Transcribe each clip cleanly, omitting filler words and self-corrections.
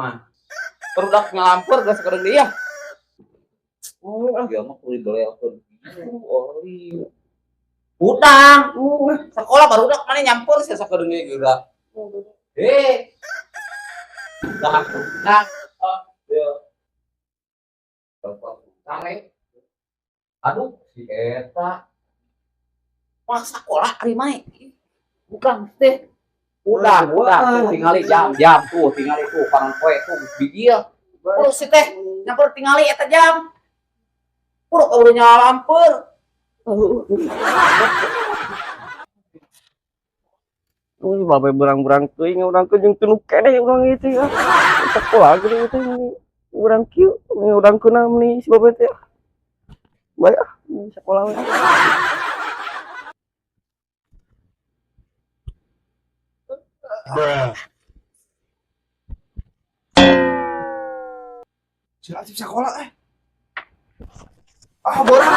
mah. Barudak ngalampeur geus sakedeung deui ya. Oh, ah. Dia mah kudu didolekeun. Oh, iya. Hudang. Sekolah barudak mana nyampur sia sakedeung deui geura. Eh. Dah, dah. Oh, ya. Tarik. Aduh, si eta. Wah, sekolah ari mah. Bukan teh. Udah, tuh tingali jam-jam tuh, tingali tuh panon poe tuh bijil. Urus si teh, nyampur tingali eta jam. Puruk kaburu nyalampeur. Wih, babe berang-berang teuing urang teh jeung teu keneh urang ieu teh. Sekolah geuning teh urang kieu, urang keuna meni si babe teh. Bae ah, sekolah we. Bruh. Si Acip sekolah eh. Ah, borang.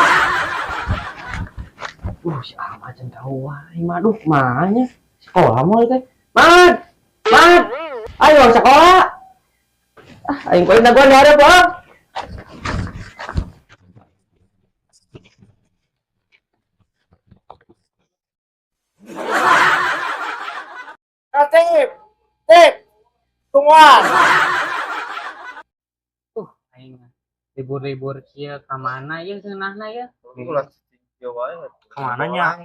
Si Ahmad can tahu wae, mah aduh, mahnya. Sekolah mau teh. Mat! Mat! Ayo sekolah. Ah, aing koin dagoan di hareup, ah. Tip. Tip. Tungguan. Aing libur-libur kieu ka mana ieu cenahna ieu? Ulah cicing wae. Ka mana nya?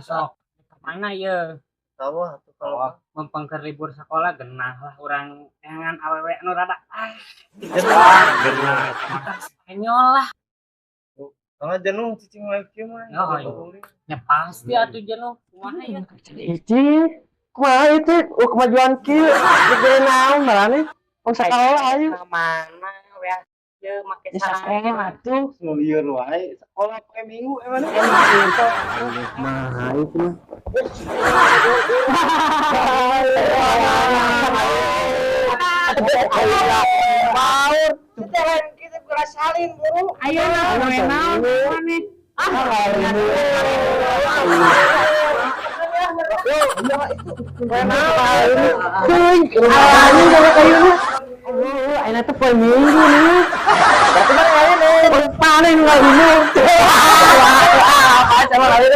Sok. Ka mana ieu? Tahu atuh kalau Mempengker libur sekolah genah lah urang eangan awewe nu rada ah genah. Spanyol lah. Karena jenuh cicing wae kieu mah. Oh, iya. Ya pasti atuh jenuh. Kumaha ieu? Ici, kumaha ieu teh? Oh, kemajuan kieu. Gede naon marane? Oh, sekolah ayo. Ka mana we? Ieu make Ya sekolah atuh. Nu lieur wae. Sekolah poe Minggu emang. Mah itu mah. Baur. Kita lain kita geura salin buru. Ayo naon we naon maneh? Anjing sama kayunya. Oh, ayeuna teh poe Minggu nih. Berarti mana lain eh. Poe panen nggak ini. Apa sama lain.